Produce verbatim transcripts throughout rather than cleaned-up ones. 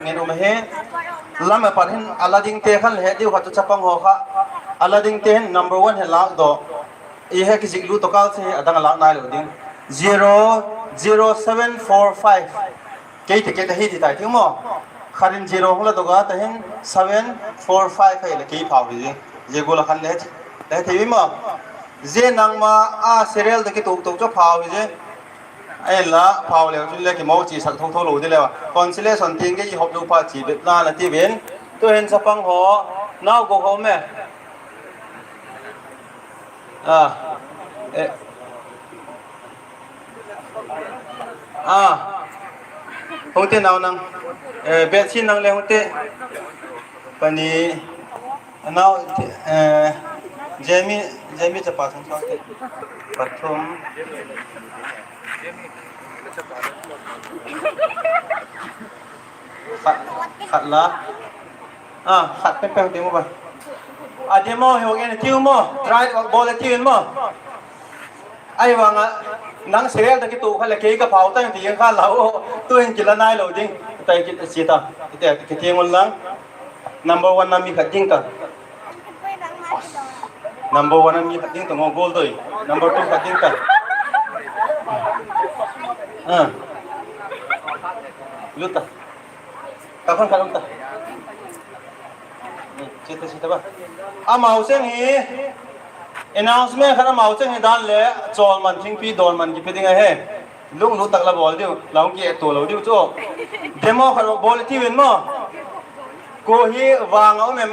ngen um ahi. Lam a pat hin a la dingte khan le het diu kha chu chapang haw kha. A la dingte hin number one hi lâkdaw. I he kizik lut tawh kâl si hi a dang a lâk nailo ding. Zero, zero seven four five. Kei ticket ahi ti tai thiu maw. Khat in zero hung la dok a, ta hin seven four five ahi leh kei phau hi ding. Zia gual a khan le, le thei maw. Zia nangma a serial tawh kituak tuak chu phau hi ding. Ahinla phau leu chun le kimo chiasak tho tho lo di leu a. Consolation tiang kei i hop lo pha chi bep la la ti vin. Tu'hin chapang haw, nau go haw me. A, e, a, hung te nau nang, e, Betsin nang le hung te. Pani, nau, e, Jamie, Jamie chapa thang thang te. Pathum. Khat, khat la. A, khat pen pen demo ba. A demo hi hung en tiu maw, try bawl tiu in maw. Ahi vang a, nang serial tawh kituak kha leh kei ka phau ta ti kha lau. Tu'hin kila nailo ding. Tai kit si ta. Ite kitiang un lang. Number one na mi khat ding ta. Number one a mi khat ding ta ngo goal doi. Number two khat ding ta. A. Lut ta. Ka khon khat um ta. Chi ta, chi ta ba. Amau cheng hi announcement khat amau cheng hi dan le, chawl man thingpi dawn man kipe ding ahi. Lunglut tak la bawl diu, la hung ki et tua lo diu chu. Demo khat bawl tiu in maw. Kua hi vang a um em,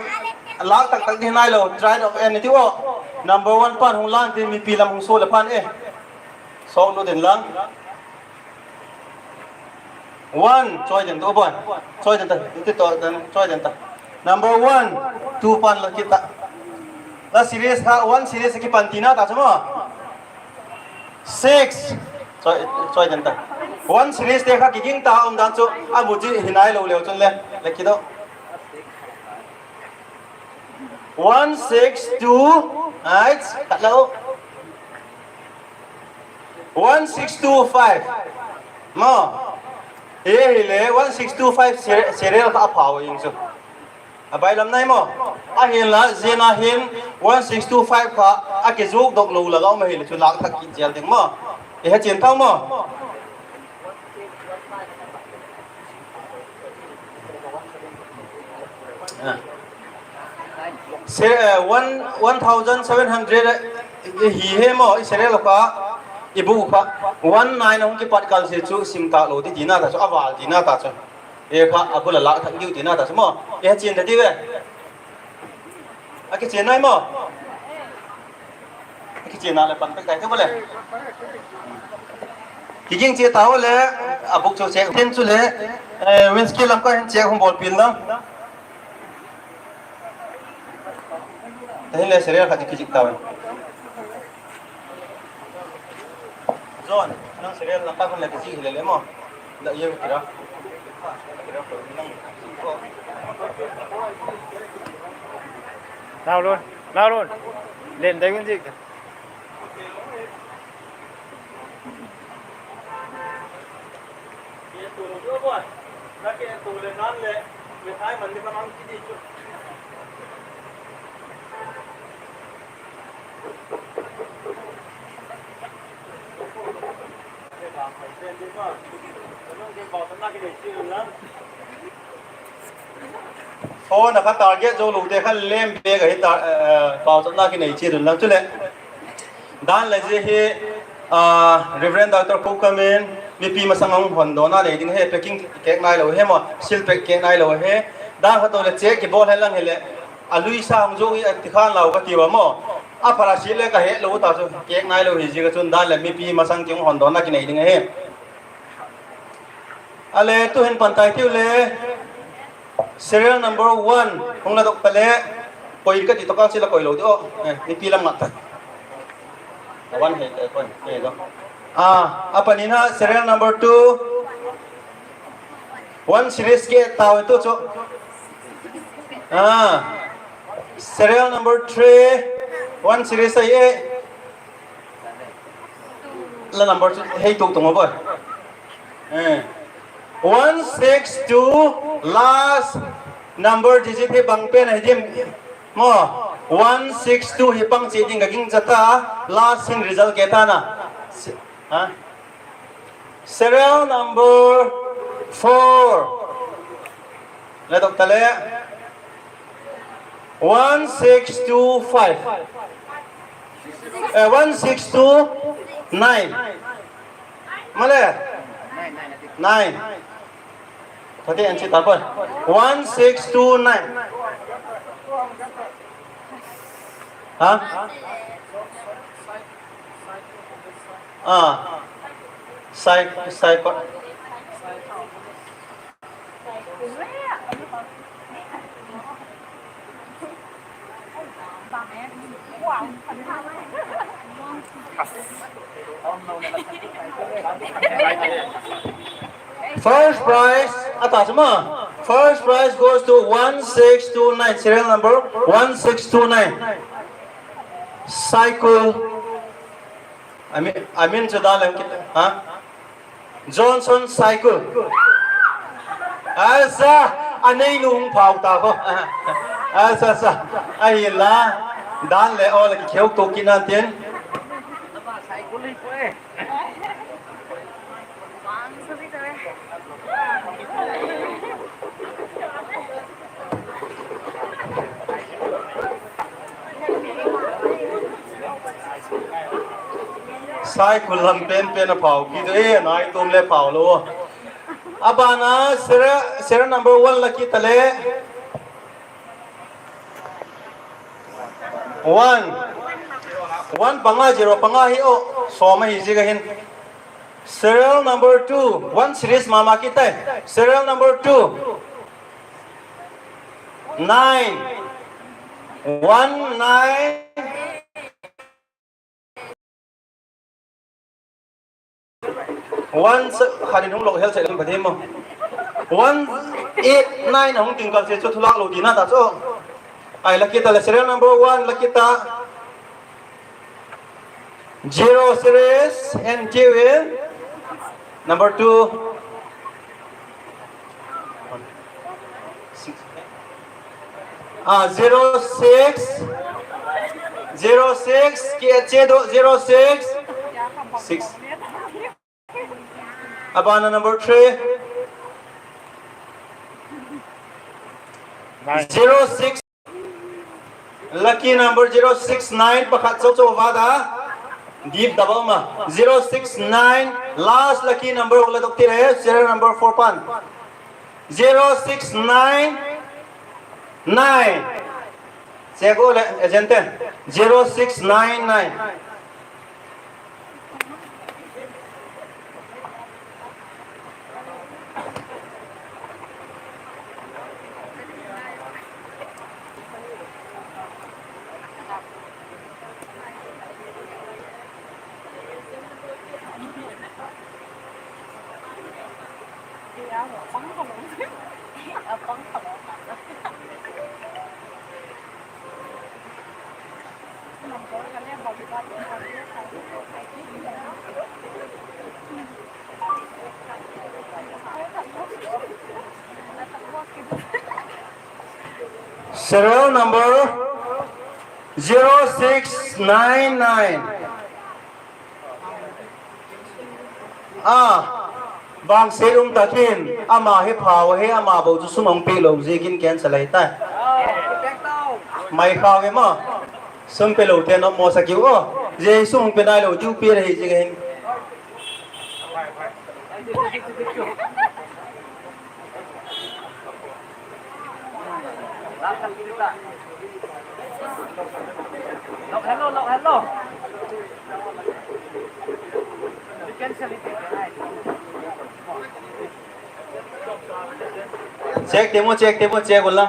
lâk tak tak di nailo, try dok en tiu aw. Number one pan hung lan ti mipi lam hung sual a pan e. Sawk lut in lang. One, chawi den ta, boy. Chawi den ta, ti to den, chawi den ta. Number one, two pan la kit ta. La series kha, one series a kipan tina ta chu maw. Six, chawi, chawi den ta. One series te kha kiging ta um dan chu, a mu chi hi nailo leu chun le, le kido. One six two, ai, khat lo. One six two five. Maw. Hi hile one six two five seri-, serial kha a phau ing chu. A bailam nai maw. Ahinla zia na hin one six two five kha a kizuak dok lo lak a um ahile chu lâk thak kit zel ding maw. I he chian thau maw. A. Se-, eh, one, one thousand seven hundred, eh, hi he maw, i serial kha, i bu kha, one nine a hung kipat kal si chu sim tak lo di tina ta chu, a vâl tina ta chu. E kha, a bul a lâk thak diu tina ta chu maw. E chian ta di ve. A kichian nai maw. Kichian a le pan pek tai thei maw le. Kiging chia tau le, a buk chu check tin chu le, eh, Winski lam ka hin check hung bawl pil na. Tahin le serial khat kizik tau. John, nang serial lam ka hun le kizik hile le maw. La ye kira. Nau lun, nau lun. Len dai win zik. Phone a kha target zo lote kha lem bek ahi ta, eh, pauchapna kinei chiat un lang chuleh. Dan le zia hi, ah, Reverend Doctor Pu Kamin, mipi masang a hung hondawna nei ding hi, packing kêk nailo hi maw, seal pack kêk nailo hi. Dan kha tawh le check kibawl hen lang hileh, a lui sa hung zo hi a ti khan lau ka ti ua maw. A phat a seal le ka het lo ta chu, kêk nailo hi ziak a chun dan leh mipi masang ki hung hondawna kinei ding ahi. A le tuhin pan tai tiu le, serial number one hung la dok ta le, koi ka ti tawk a, sia la koi lo di aw. Eh, mipi lam ngat ta. A one hei te koi, hei lo. A, a panina serial number two. One series kêk tau tu chu. A, serial number three. One series ahi e. La number chu hei tuk tung a boi. Eh. One six two, last number digit hi bang pen ahi diam maw? One six two hi pang chiat ding ka gingcha ta, last hin result ke ta na. Serial number four. La dok ta le. One six two five. Eh, one six two nine. Male. Nine. Thate an chi ta koi. One six two nine. Ha? Ah. Sai, sai koi. First prize, a ta suma. First prize goes to one six two nine, serial number one six two nine. Cycle. I mean, I mean, chu dan le, ha? Johnson Cycle. Asa, a nei nu hung phau ta kho. Asa, asa. Ahi la, dan le awl a kikheu to kit nan tin. Cycle lam pen pen a phau kit e, nai tum le phau lo. A ban a serial, serial number one la kit ta le. One. One panga, zero panga hi aw. Sawm ahi ziak a hin. Serial number two. One series mama kit tai. Serial number two. Nine. One nine. One se-, khat in hung lo hel se lam ka dei maw. One eight nine a hung ting kal se chu thulak lo ding a ta chu. Ai la kit ta le serial number one la kit ta. Zero series and Q in number two. Ah, zero six, zero six, ki a che do, zero six, six. A ban a number three. Nine. Zero six. Lucky number zero six nine, pakhat chau chau va da. Deep double ma. Zero six nine, last lucky number hung la dok ti le, serial number four pan. Zero six nine nine. Check u le, agent ten. Zero six nine nine. Serial number zero six nine nine. A, bangse um tak in, ama hi phau ahi, ama bo chu sum hung pe lo ziakin cancel ahi tai. Mai khau e maw. Sum pe lo ten um maw sa kiu aw. Zia sum hung pe nai lo tiu pe ahi ziakin. Check temu, check temu, check u la.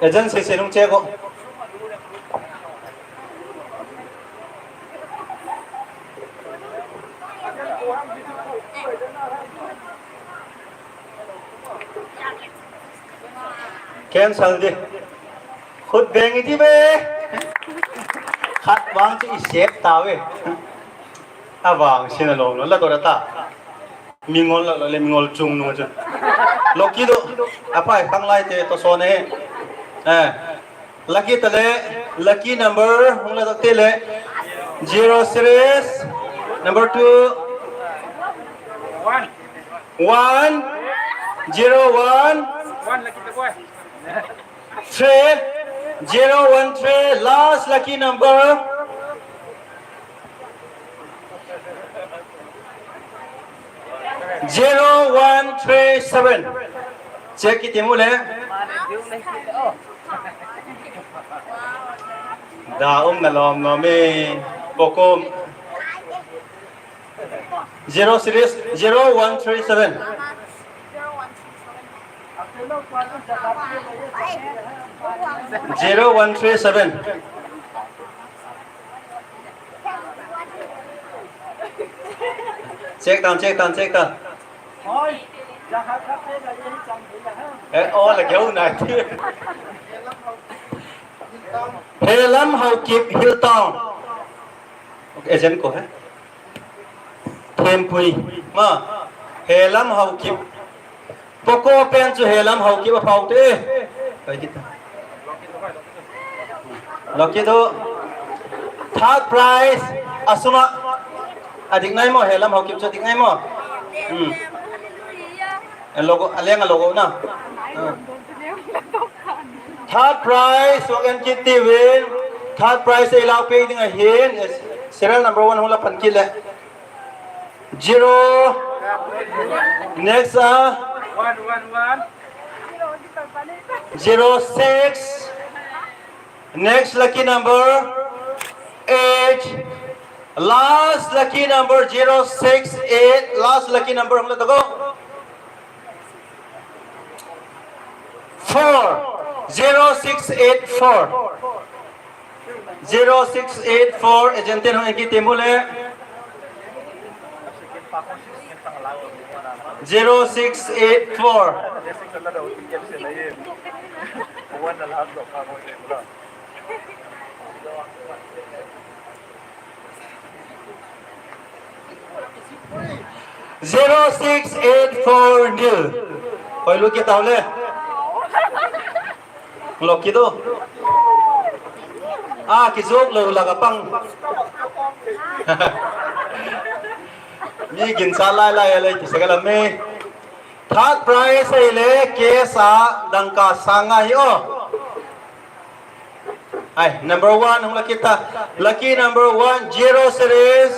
Agent se se nung check u. Cancel di. Khut beng i ti ve. Khat vang chu i sep ta ve. A vang sin a lawm lo la dot a ta. Mingol la lo le mingol chung nu chu. Lucky do. A pai khang lai te to so ne. Eh. Lucky ta le, lucky number hung la dot te le. Zero series, number two. One, zero one, three, zero one three, last lucky number. Zero one three seven. Check kit i mu le. Da um na lawm lawm e. Poco zero series zero one three seven. Zero one three seven. Check tan, check tan, check tan. Eh, aw la geu nai ti. Helam Haokip, Hill Town. Agent ko he. Thempui. Ma. Helam Haokip. Poco pen chu Helam Haokip a phau te. Lucky do. Third prize a sum ah a dik nai maw, Helam Haokip chu a dik nai maw? A leng a logo na. Third prize hung en kit ti vin, third prize ei lau piak ding ahi'n, serial number one hung la pan kit leh. Zero. Next a. Zero six. Next lucky number, eight. Last lucky number, zero six eight. Last lucky number hung la ta go. Four, zero six eight four. Zero six eight four, agent ten hung en kit ti mu le. Zero six eight four. Zero six eight four nil. Hoi lu kit tau le. Lucky do. A kizuak lo lak a pang. Mi ginsa lai lai a lei ti sek a la me. Third prize ahile cash a dangka sâng nga hi aw. Ai, number one hung la kit ta. Lucky number one, zero series.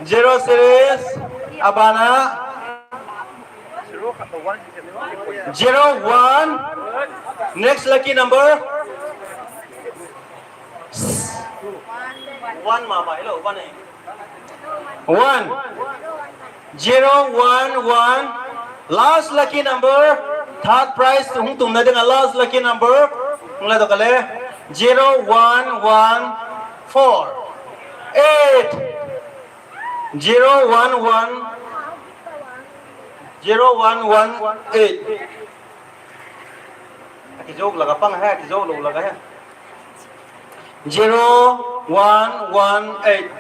Zero series. A ban a. Zero one. Next lucky number. One ma ma hilo, one eh. One. Zero one one. Last lucky number. Third prize hung tumna ding a last lucky number. Hung la dok a le. Zero one one four. Eight. Zero one one. Zero one one eight. A kizuak lak a pang he, a kizuak lo lak a he. Zero one one eight.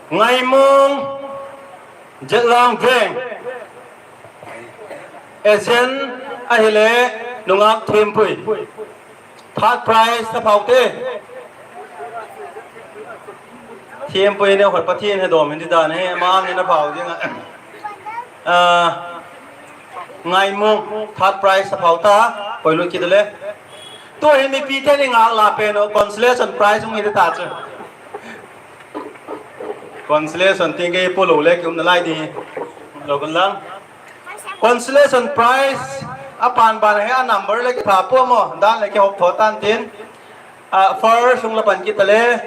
Ngaimung, Jetlang Veng. Agent ahile Nungak Thiampui. Third prize a phaute. Thiampui neu khat Pathian he dawm in ti dan he, ama ngin a phau ding a. Ngaimung, third prize a phau ta, poilut kit le. Tu hi mipite'n i ngâk la pen uh, consolation prize hung hi ta chu. Consolation ting kei polo le ki umna lai di hi. Lo kan lang. Consolation prize a pan ban hi a number le kipha pua maw, dan le kihop tho tan tin. First hung la pan kit ta le.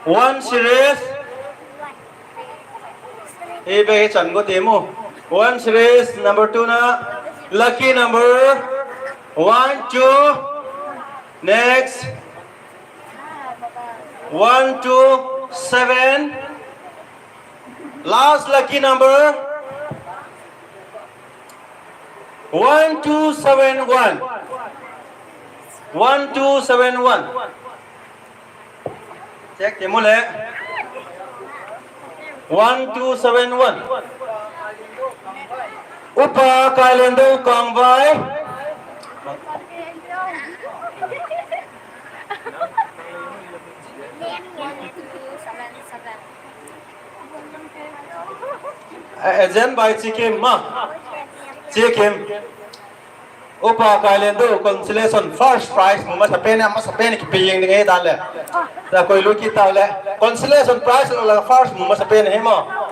One series. Ei be chan go te mu. One series number two na, lucky number one, two. Next. One, two, seven. Last lucky number. One two seven one. One two seven one. Check ti mu le. One two seven one. Upa Kailendo Kangvai. Agent by Chikim ma. Chikim. Upa Kailendo consolation first prize mu masa pen, a masa pen kipe ing ding e dan le. Ta koi lu kit tau le. Consolation prize lo la first mu masa pen hi ma.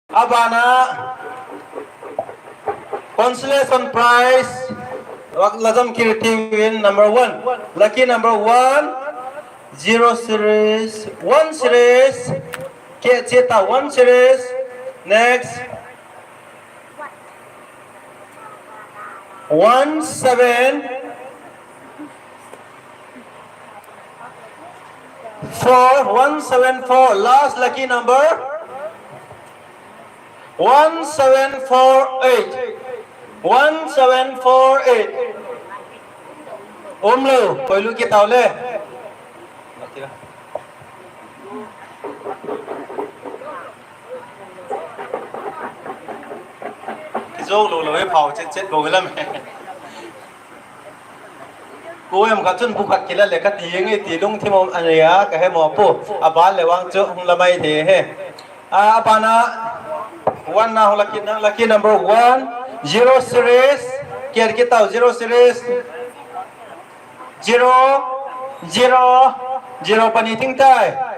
A ban a consolation prize, Lajam Kirti win number one. Lucky number one, zero series, one series, ke chita one series, next, one seven, four, one seven four, last lucky number, one seven four eight, one seven four eight. Um lo, koi lu kit tau le. Kizawk lo lo e, phau chet chet bo lam e. Ko em kha chun bu khat kila le ka ti nge ti lungthim um a nei a ka he maw pu. A ban le vang chu hung la mai thei he. A, a ban a one na hung la kit na, lucky number one, zero series, kiat kit tau zero series, zero, zero, zero pani ting tai.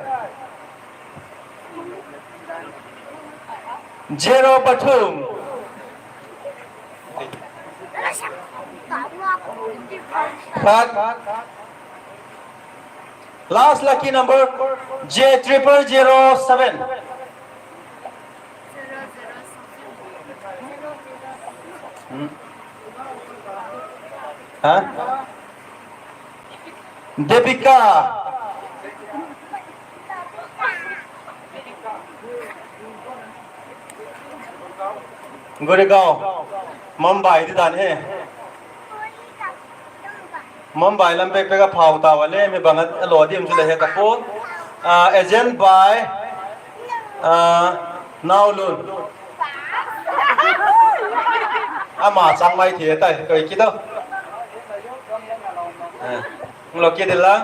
Zero pathum. Khat. Last lucky number, J triple zero seven. Hmm. Ha? Debika. Goregaon. Mumbai ti dan he. Mumbai lam pek pek a phau tau a le, mi bang a lo dim chu le he ka pu. Ah, agent by, ah, Naulun. Ama chang mai thei tai, koi kit o. Eh, lo kit la.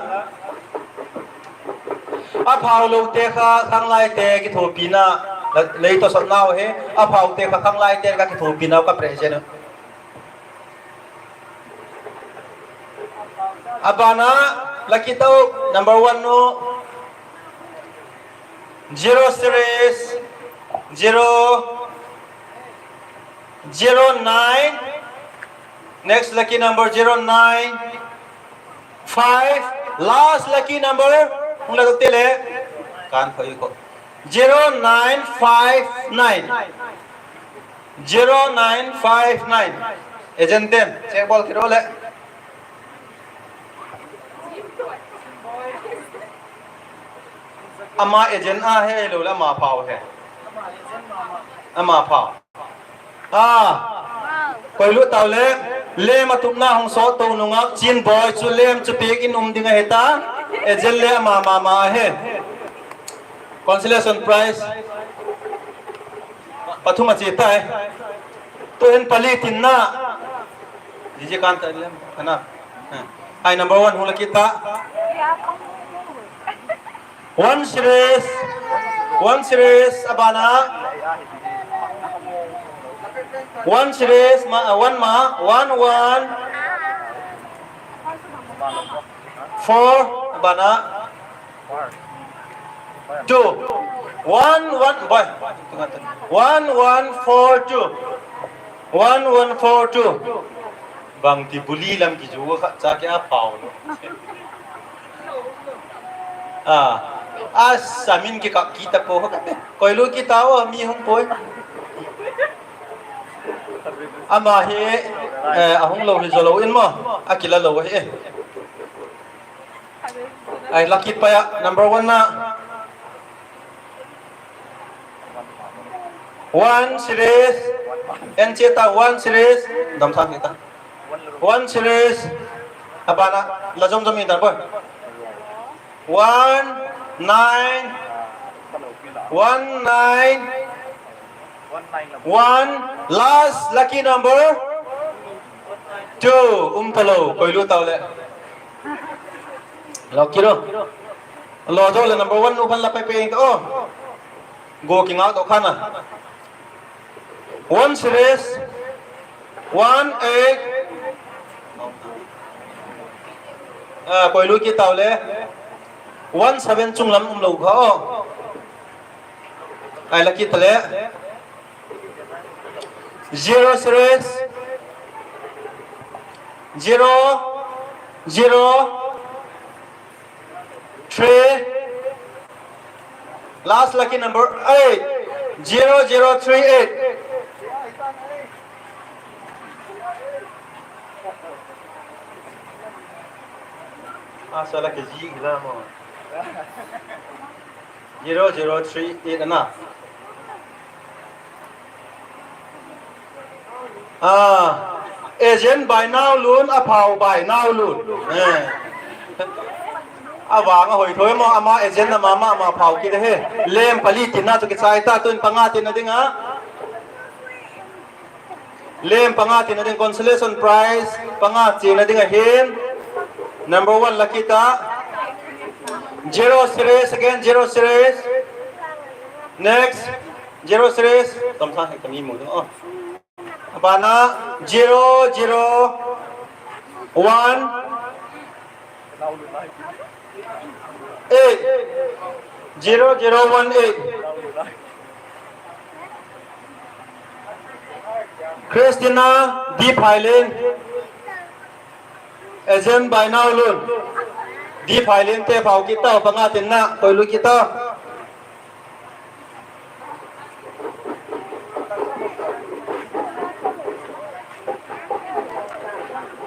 A phau lote kha khanglaite kithuapina lei tawsatnau hi, a phaute kha khanglaite ka kithuapinau ka present u. A ban a lucky tau number one nu, zero series, zero, zero nine. Next lucky number, zero nine five. Last lucky number, hung la dok ti le. Kan khoi ko. Zero nine five nine. Zero nine five nine. Agent ten, check bawl kit ro le. Ama agent a he lo le ama phau he. Ama phau. A, koi lut tau le, lem a tupna hung sawt to nung a, Chin Boy chu lem chu piak in um ding ahi ta, agent le ama ma ma ahi. Consolation prize pathum a chia tai. Tu'hin pali tinna. Jiji kan ta lem, ana. Ai number one hung la kit ta. One series, one series, a ban a. One series, ma, a one ma, one one. Four, a ban a. Two. One one, boy. One one four two. One one four two. Bangti buli lam kizu kha cha ke a phau lo. A. A sa min kikap kit ta pua kha ka te. Koilu kit tau a, mi hung puai. Ama hi, eh, a hung lo hi zo lo in maw, a kila lo ahi. Ai, la kit pai a, number one na. One series. En chia ta, one series. Dam thang ta. One series. A ban a, la zom zom in dan boi. One, nine. One, nine. One, last lucky number. Two, um talo, koilu tau le. Lo kit u. Lo zo le number one nu ban la pai pei ing ta o. Go kingak to khan a. One series, one eight. A, koilu kit tau le. One seven chung lam um lo kha o. Ai la kit ta le. Zero series. Zero, zero, three. Last lucky number eight. Zero zero three eight. A sa la ke zi la mo. Zero zero three eight ana. A, agent bai nau lun, a phau bai nau lun. Eh. A vang a hoi thoi maw, ama agent na ma ma ma phau kit ahi. Lem pali tinna chu kichai ta, tun panga tinna ding a. Lem panga tinna ding, consolation prize panga chiana ding ahin. Number one lucky ta. Zero series again, zero series. Next, zero series. Tam sa he kami mu ding. Oh. Abana zero zero one eight, zero zero one eight. Christina D. Phailin, agent bai nau lun. D. Phailin te phau kit tau, panga tinna, koilu kit ta.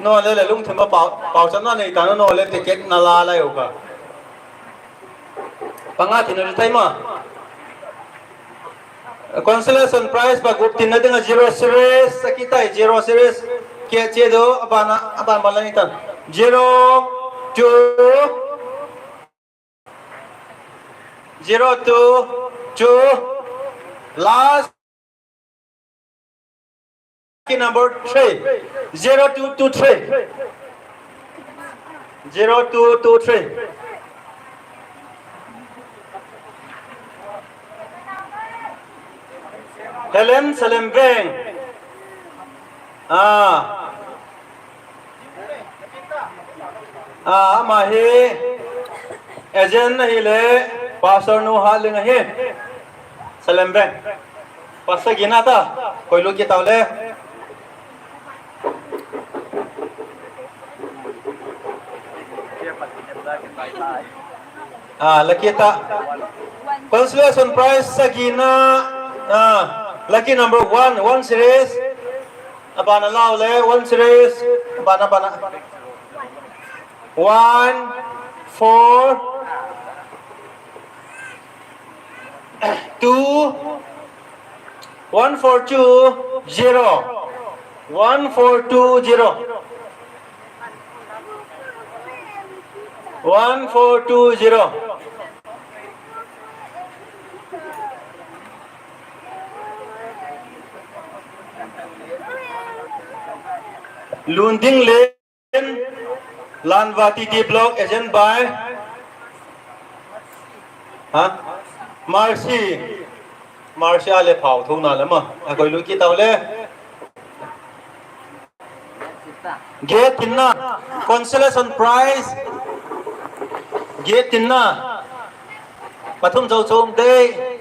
Nole le lungthim a pau, pauchapna nei ta na, nole ticket na la lai u ka. Panga tinna tai ma. Consolation prize pa gup tinna ding a zero series, a kitai zero series. Ke che do, abana, aban ban la ni tan. Zero two, zero two two, last lucky number three, zero two two three. Zero two two three. Helen Salem Veng. Ah. Ah, ama hi agent ahile Pastor Nu Hatling ahi. Salem Veng. Pastor gina ta, koilu kit tau le. Ah, lucky ta. Consolation prize sagina. Ah, lucky number one, one series. Abana lau le, one series. Abana, abana. One, four, two, one four two zero. One four two zero. One four two zero. Lunding le Lanva T T Block agent bai. Ha? Mercy. Mercy a le phau thona le ma. A koilu kit tau le. Gate tinna. Consolation prize. Gate tinna. Pathum zo chom dei.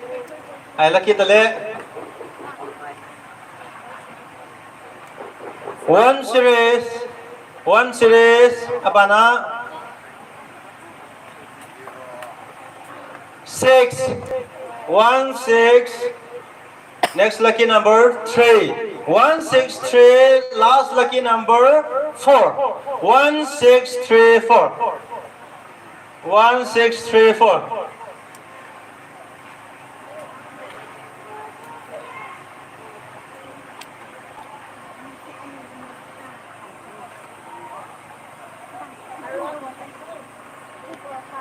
Ai lucky ta le. One series, one series, abana. six, one six, next lucky number three, one six three, last lucky number four, one six three four, one six three four.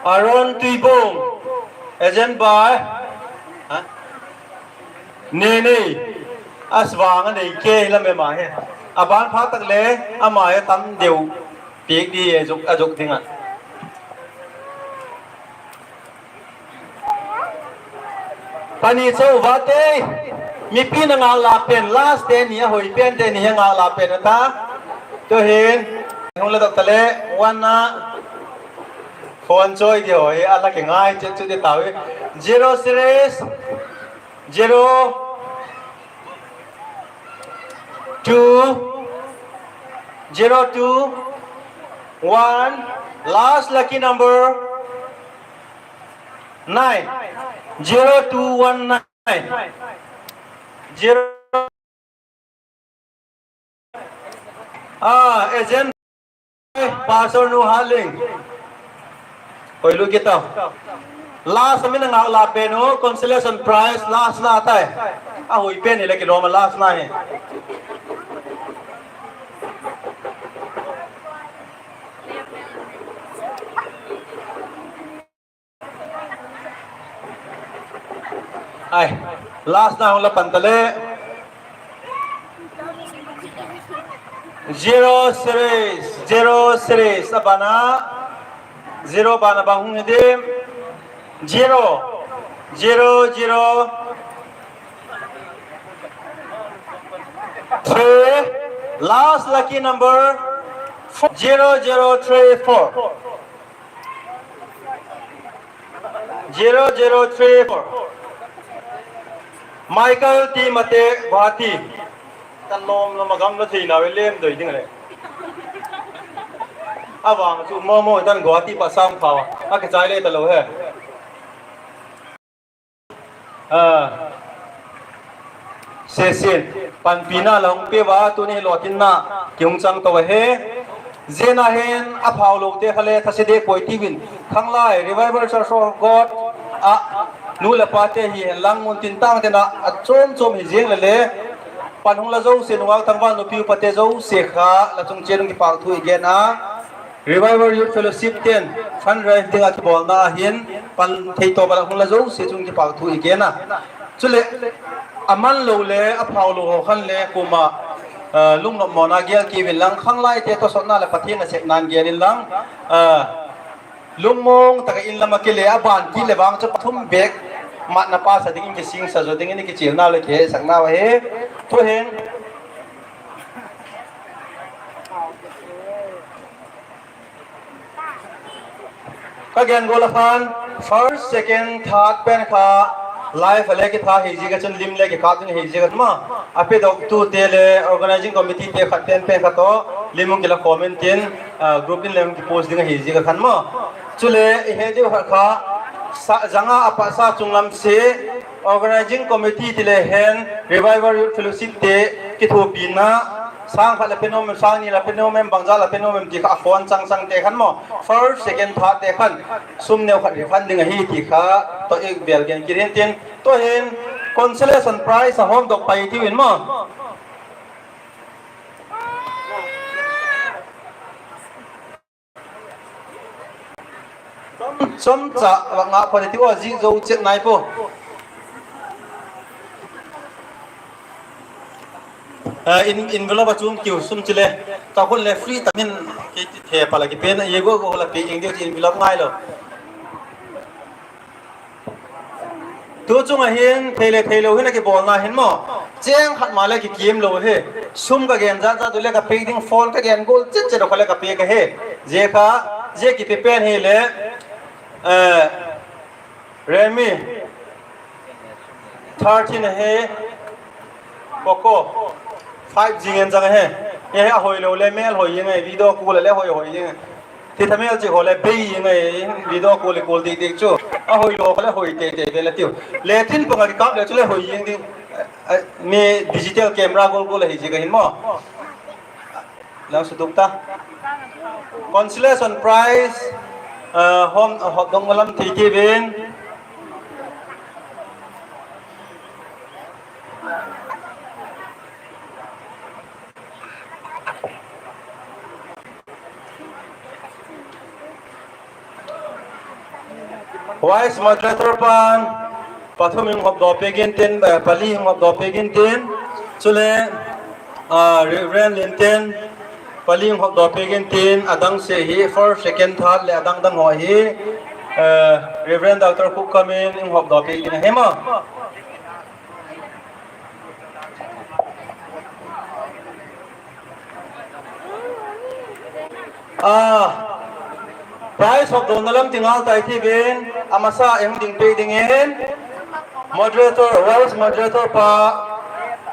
Aaron Tuibong, agent by, ha? Nene, a vang a nei kei lam e ama hi. A ban pha tak le, ama hi tam deu piak di a zuk, a zuk ding a. Pani chau vate, mipi'n a ngâk lâk pen, last te ni a hoi pente ni a ngâk lâk pen a ta. Tu'hin, hung la dok ta le, one a, phone chawi di haw hi, a la kingai chet chu di tau hi. Zero series, zero, two, zero two, one, last lucky number, nine, zero two one nine, zero. Ah, agent, Pastor Nu Haling. Hoi lu kit a. Last a min a ngâk lâk pen u, consolation prize, last na tai. A hoi pen hi le kilawm a last na hi. Ai, last na hung la pan ta le. Zero series, zero series, a ban a, zero ban a bang hung hi dim, zero, zero, zero, three, last lucky number, four, zero zero three four. Zero zero three four. Michael T Mate, Guwahati. Tan lawm lawm a gam la theina ve lem doi ding le. A vang chu momo tan Guwahati pa sam pha a, a kichai le ta lo he. A, sesin, panpina la hung pe ua, tuni lawtinna ki hung chang to ahi. Zena hin a phaulote kha le thase de puai tiu in, khanglai Revival Church of God ah nu leh pate hi hen lang mun tin tang ten ah a chuam chuam hi ziang le le, pan hung la zosia nungak tangval nupi upate zosia kha la chung chiat un kipâk thu i gen a. Revival Youth Fellowship ten fundraise ding ah kibawlna ah hin pan thei tawp ah la hung la zosia chung kipâk thu i gen a. Chuleh, a man lo le a phaulo haw khan le kuama lungnopmawna gel kiu inlang, khanglaite tawsawtna leh Pathian nasepna'n gen inlang, lungmawng tak ah in lam ah kile a ban kit leh vang chu pathum bêk matna pa sa dingin kisingsa zaw dingin i kichialnau leh kihesaknau ahi. Tu'hin ka gen gual ah khan first, second, third pen kha live a le kitha hi ziak ah chun lim le kikâp ding hi ziak ah ma, a pedoktute le organising committeete khat pen pen kha tawh lim hung kila khawm intin, group in le hung kipost ding ahi ziak ah khan ma. Chule i he diu khat kha, zanga a pat sa chung lam sia, organising committee ti le hen Revival Youth Fellowshipte kithuapina, sâng khat la pe nuam em, sâng ni la pe nuam em, bangzat la pe nuam em ti kha a phone chang changte khan maw, first, second, thirdte khan sum neu khat hi khan ding ahi ti kha tawh i bêl gen kit intin, tu'hin consolation prize a hawmdok pai tiu in maw. Chawmcha vak ngâk pha ti ua, zik zo chet nai pua. Envelope ah chuang kiu sum chile, ka khun le free tak in kei ti the pal ah kipen a, i gua gua la pe ing diu chu envelope ngai lo. Tu chung ah hin thei le theilo hin a kibawlna hin maw, chêng khat ma le kikiam lo hi. Sum ka gen zat zat u le ka piak ding, phone ka gen gual chet chet u kha le ka piak ahi. Zia kha, zia kipe pen hile Redmi thirteen ahi, Poco five G ngen chang ahi. Hi a hoilo le mêl hoi ing e, video call le hoi hoi ing e. Thi tha mêl chi haw le bei ing e, video call i call dik dik chu. A hoi lo kha le hoi tei tei ve la tiu. Le tin pang a kikâp le chu le hoi zing ding. Mi digital camera gol gol ahi ziak a hin maw. Lau sutuk ta. Consolation prize, hawm, hawm dong lam thei ti vin. Vice Moderator pa'n pathum hung hawmdaw piak intin, pali hung hawmdaw piak intin, chule Reverend Linten pali hung hawmdaw piak intin, a dang se hi first, second, third leh a dang dang haw hi Reverend Doctor Khukam in hung hawmdaw piak ding ahi maw. Prize hawmdawna lam ti ngal tai ti vin, a masa i hung ding piak dingin, moderator, vice moderator pa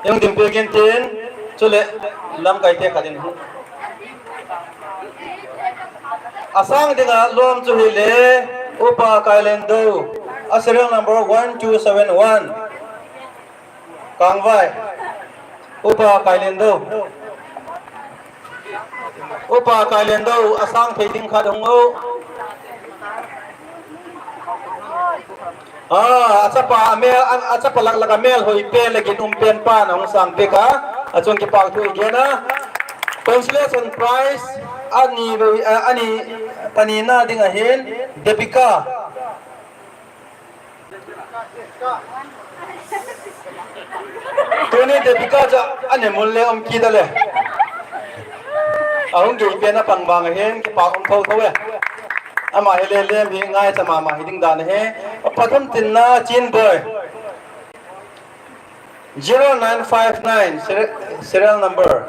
i hung ding piak intin, chuleh lamkaite khat in a sâng ding ah lawm chu hile, Upa Kailendoh, a serial number one two seven one. Kângvai, Upa Kailendoh. Upa Kailendoh, a sâng thei ding khat hung u. A, a chapa lak lak a mêl hoi pen leh ginum pen pa'n a hung sâng piak a, a chung kipâk thu i gen a. Consolation prize a ni, a ni, panina ding ahin, Debika. Tuni Debika chu a ne mun le um kit a le. A hung gei pen a pang vang ahin kipâk um tho tho e. Ama hi le lem hi ngaicha ma ma hi ding dan ahi. A pathum tinna Chinboi. Zero nine five nine, serial number.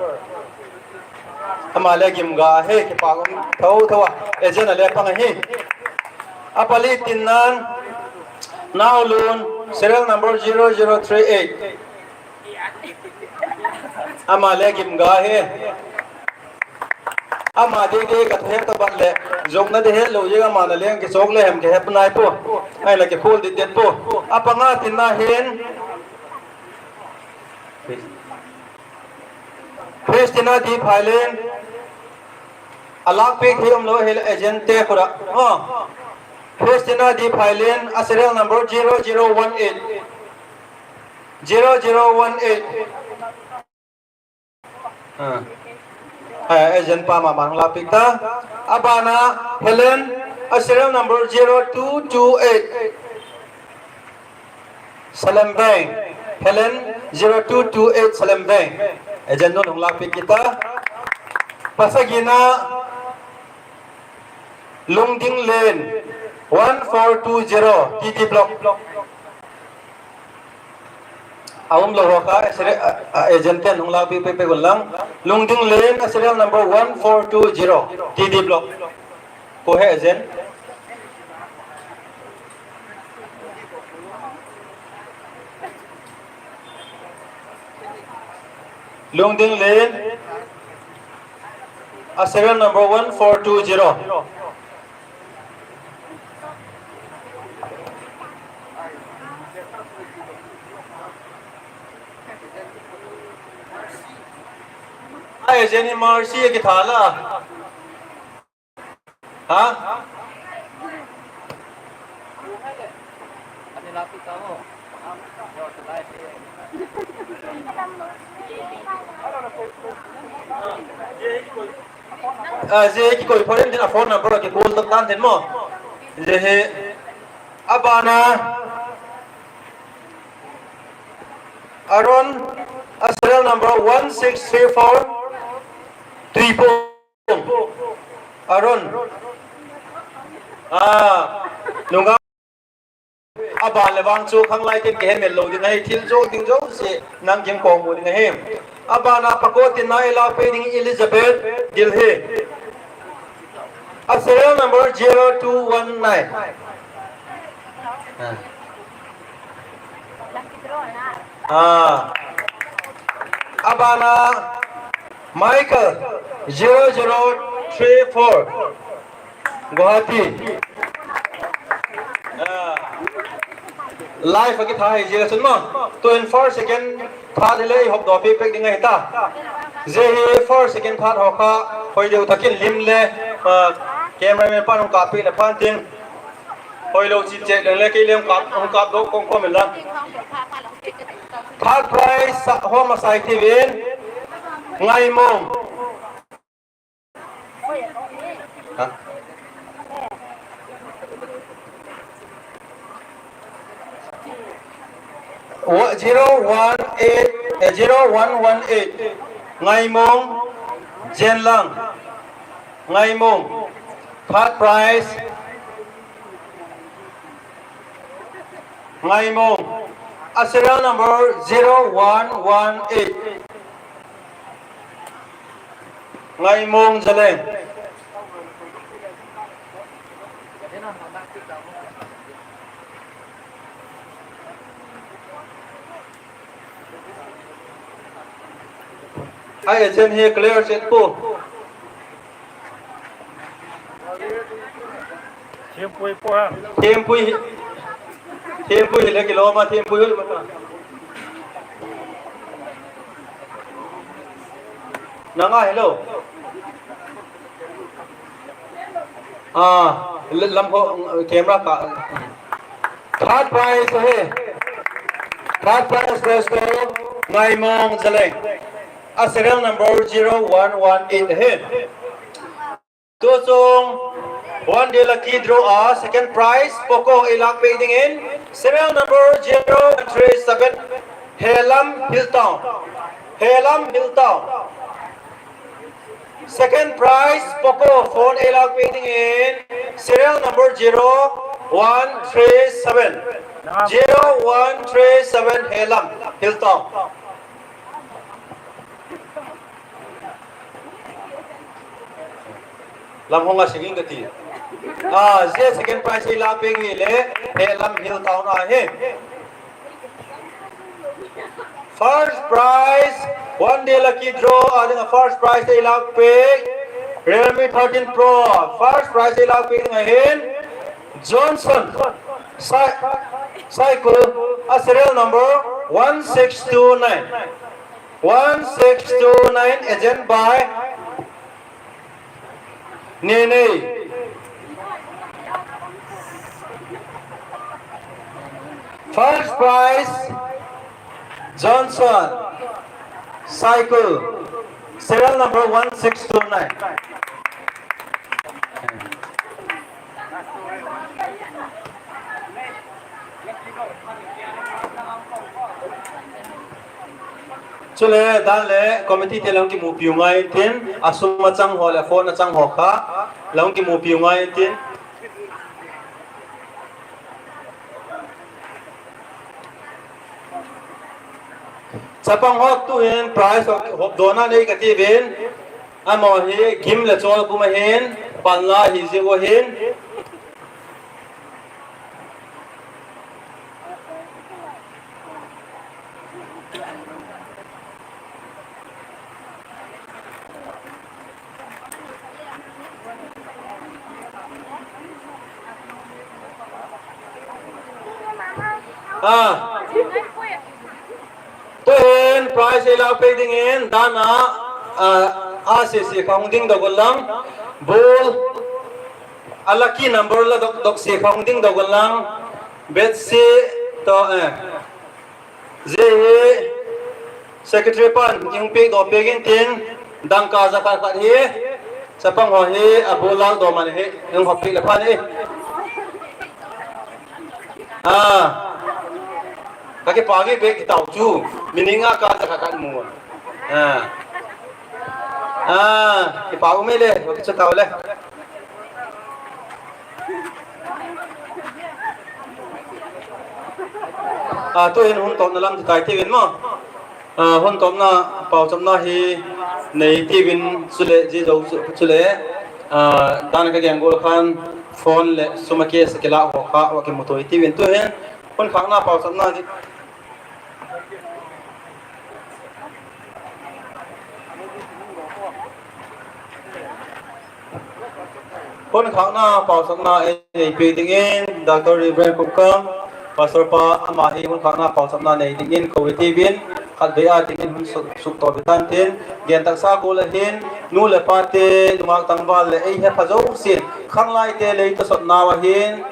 Ama le gimga ahi, kipâk um tho tho a, agent a le pang ahi. A pali tinna'n Naulun, serial number zero zero three eight. Ama le gimga hi. Ama dei dei ka he ta bat leh, zuakna dei hetlo ziak a ama'n a leng kichawk le hem ka he nai pua. Ahinla kikhual dit det pua. A panga tinna hin Christina D. Phailen, a lâkpiak thei umlo hile agentte khut ah. Christina D. Phailen, a serial number zero zero one eight. Zero zero one eight. Agent pa ma ma hung lâkpiak ta. A ban a Helen, a serial number zero two two eight. Salem Veng, Helen, zero two two eight Salem Veng. Agent nu'n hung lâkpiak kit ta. Pasagina, Lungding Len, one four two zero, T T Block. A umlo haw kha, agentten hung lâkpiak pek pek un lang. Lungding Len, a serial number one four two zero, T T Block. Ko he agent. Lungding Len, a serial number one four two zero. Ai, agent hi Mercy a kithal a. Ha? Zia hi kikoi pha in tin, a phone number a kicall tak dan tin maw. Zia hi a ban a Aaron, a serial number one six three four, Tuiphum. Aaron, a, nungak a ban leh vang chu khanglaite'n kihe mêl lo ding ahi, thil zo ding zosia nang kiang kawkmu ding ahi. A ban a pakua tinna i lâkpiak ding Elizabeth Dilhi. A serial number zero two one nine. A ban a Michael, zero zero three four, Guwahati. Live a kitha hi ziak a chun maw, tu'hin first, second, third hile i hopdaw piak piak ding ahi ta. Zia hi first, second, third haw kha hoi deu tak in lim le, cameraman pa'n hung kâp piak leh phan tin, hoilo chit chek leng le kei le hung kâp, hung kâpdaw kawm kawm inla. Third prize a hawm a sai tivin, Ngaimong. Zero one eight, eh, zero one one eight. Ngaimong Jenlang. Ngaimong. Third prize. Ngaimong. A serial number zero one one eight. Ngaimong Zaleng. Ai, agent hi clear set pu. Thiampui pu a. Thiampui hi, Thiampui hile kilawm a, Thiampui hoi ma ta. Nang a hilo. A, lam kho, camera ka. Third prize ahi. Third prize goes to Ngaimong Zaleng. A serial number zero one one eight ahi. Tu chung one day lucky draw a second prize Poco ei lâk piak dingin serial number zero one three seven, Helam Hilltown. Helam Hilltown. Second prize Poco phone ei lâk piak dingin serial number zero one three seven, zero one three seven, Helam Hilltown. Lam hong a singing ka ti. A, zia second prize ei lâk piak hile, Helam Hilltown ahi. First prize, one day lucky draw a ding a first prize ei lâk piak, Realme thirteen Pro, first prize ei lâk piak ding ahin, Johnson, Sai-, Saikul, a serial number one six two nine. One six two nine, agent by Nenei. First prize, Johnson, Saikul, serial number one six two nine. Chule dan le committee te la hung kimupiu ngai intin, a sum a chang haw leh phone a chang haw kha la hung kimupiu ngai intin. Chapang haw tu'hin prize hopdawna nei ka ti vin, amahaw hi gim leh chawl pum ahin, panla hi ziak u ahin. A, tu'hin prize ei lâk piak dingin dan a, a, a sisi kha hung ding dok un lang, ball, a lucky number la dok, dok si kha hung ding dok un lang, bet si tawh, eh, zia hi secretary pa'n i hung piakdaw piak intin, dangka za khat khat hi, chapang haw hi a ball lâk daw man hi, i hung hawp piak leh phan hi. A, ka kipâk i bêk i tau chu, mi ning a ka za khat khat mu. A, a, kipâk um ei le, ka kichu tau le. A, tu'hin hun tawpna lam ti tai tiu in maw. A, hun tawpna, pauchapna hi nei tiu in chuleh, zia zo chu, chuleh, a, dan ka gen gual khan phone leh sum a case a kilâk haw kha va kimutuai tiu in tu'hin hun khâkna pauchapna di. Hun khâkna pauchapna ei nei piak dingin Doctor Reverend Kumkam, Pastor pa ama hi hun khâkna pauchapna nei dingin ko i tiu in, khatvei a dingin hun suk, suk tawp i tan tin, gen taksa gual ah hin, nu leh pate, nungak tangval leh ei hepha zosia'n, khanglaite lei tawsawtnau ah hin,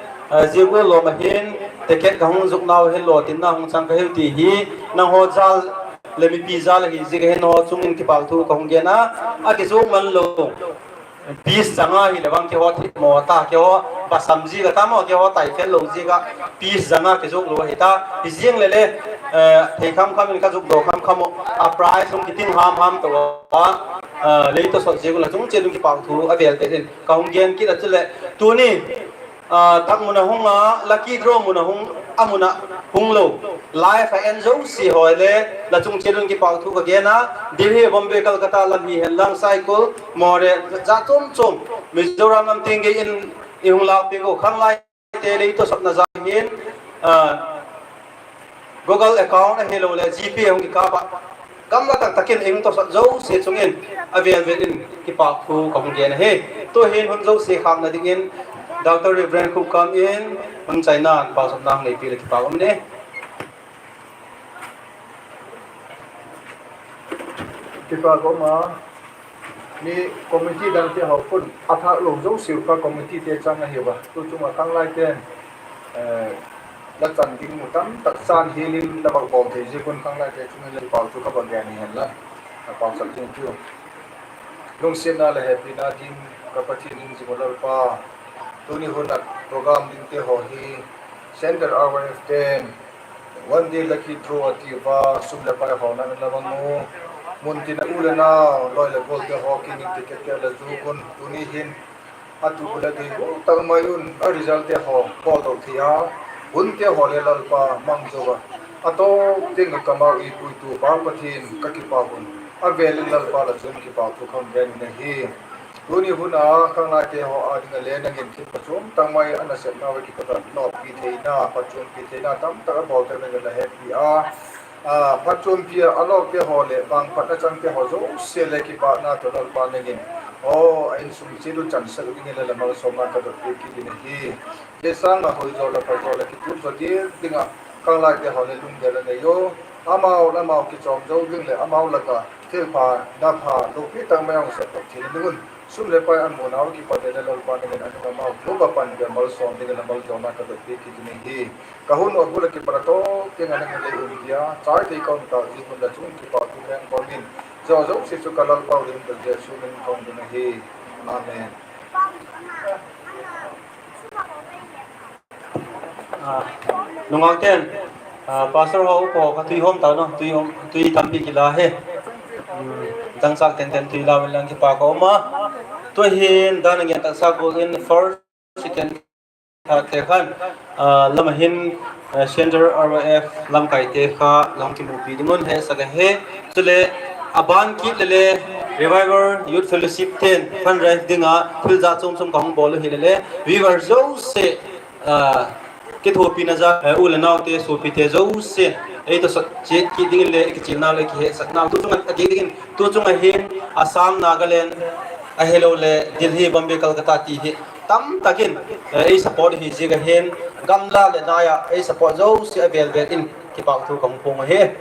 zia gual lawm ah hin, ticket ka hung zuknau ah hin lawtinna hung chang ka hiu ti hi, nanghaw jal leh mipi jal ahi ziak ah hin nanghaw chung in kipâk thu ka hung gen a, a kizuak man lo piece zanga hileh bang keihaw thip maw ta, keihaw basam ziak a ta maw, keihaw tai fel lo ziak ah piece zanga kizuak lo ahi ta. Hi ziang leh le, thei kham kham in ka zukdaw kham kham uh, a prize hung kitin ham ham to a, lei tawsawt ziak un la chung chiat un kipâk thu a vel vel in ka hung gen kit a. Chuleh tuni tak mun a hung a, lucky draw mun a hung, a mun ah hung lo, live a en zosia haw le, la chung chiat un kipâk thu ka gen a. Delhi, Bombay, Kolkata lam hi hen lang, Saikul, Moreh, jat chuam chuam, Mizoram lam tiang gei in i hung lâkpiak uh khanglaite lei tawsawtna za hin, Google account ahiloleh GPay hung kikâp ah, gamla tak tak in ei hung tawsawt zosia chung in a vel vel in kipâk thu ka hung gen ahi. Tu'hin hun zosia khâkna dingin Doctor Reverend Khupkam in hun chaina pauchapna hung neipi leh kipâk um ni. Kipâk um a, mi committee dangte haw khun a thâk lo zosiau kha committeete chang ahiu a, tu chung ah khanglaite'n la chan ding mu tam tak chan hial in la vak bawl thei ziak un khanglaite chung in la kipâk thu ka vak gen hi hen la, a pauchap ding tiu. Lungsiatna leh hepina ding ka Pathian in zia mu Lalpa, tuni hun ah program dingte haw hi Central RYF te'n one day lucky draw a ti ua, sum leh pai hawlna in la mang u, mun tin a u leh nau, lawi leh gualte haw kiang in tickette la zuak un, tuni hin a tu u la dei gual tak mai un a resultte haw bawldo thei a, hunte haw le Lalpa mang zo a, a tawp tiang ah ka mau ei puitupa Pathian ka kipâk un, a vel in Lalpa la chung kipâk thu ka hung gen in ahi. Tuni hun a khanglaite haw â ding ah le nang in thil phatchuam tak mai a nasepnau a kipat a lawkpi theina, phatchuampi theina tamtak a bawl tak nang in la hepi a, phatchuampi a lawkte haw leh vangphatna changte haw zosia le kipâkna tawh Lalpa nang in, aw, a insung chiat un chansak dingin le la malsawmna ka dot piak kit in ahi. Zia sâng ah hoi zaw leh pha zaw leh kituak zaw diak ding ah khanglaite haw le lunggel a nei u, amau leh amau kichawm zo ding leh amau lak ah thilpha, na pha lopi tak mai a hung sep thei ding un, sum leh pai a munau kipat le Lalpa nang in a nung amau lak ah pan ding malsawm dingin la malsawmna ka dot piak kit in ahi. Ka hun uh a bul ah kipat a tawp tiang ah nang in lei um tia chai thei ka um tâk ziak un la chung kipâk thu leng kawm in, zia zosia chu ka Lalpau ding ka Jesu min in ka hun ding ahi. Amen. Nungakte'n, pastor haw upa kha tui hawm tau na, tui tampi kila hi. Dangchâk tenten tui lau inlang kipâk ka um a. Tu'hin dan a gen taksa gual in first, second, thirdte khan, lam a hin, Central RYF lamkaite kha la hung kimupi ding un hetsak ahi. Chuleh, a ban kit leh le, Revival Youth Fellowship te'n fundraise ding ah thil jat chuam chuam ka hung bawl u hileh le, viewer zosia kithuapina za, u leh naute suapite zosia ei tawsawt chiat kit dingin le kichialnau leh kihetsaknau tu chung ah a dik dingin tu chung ah hin Assam, Nagaland, ahiloleh Delhi, Bombay, Kolkata ti hi tamtak in ei support hi ziak ah hin, gamla leh nai ah ei support zosia a vel vel in kipâk thu ka hung puang ahi.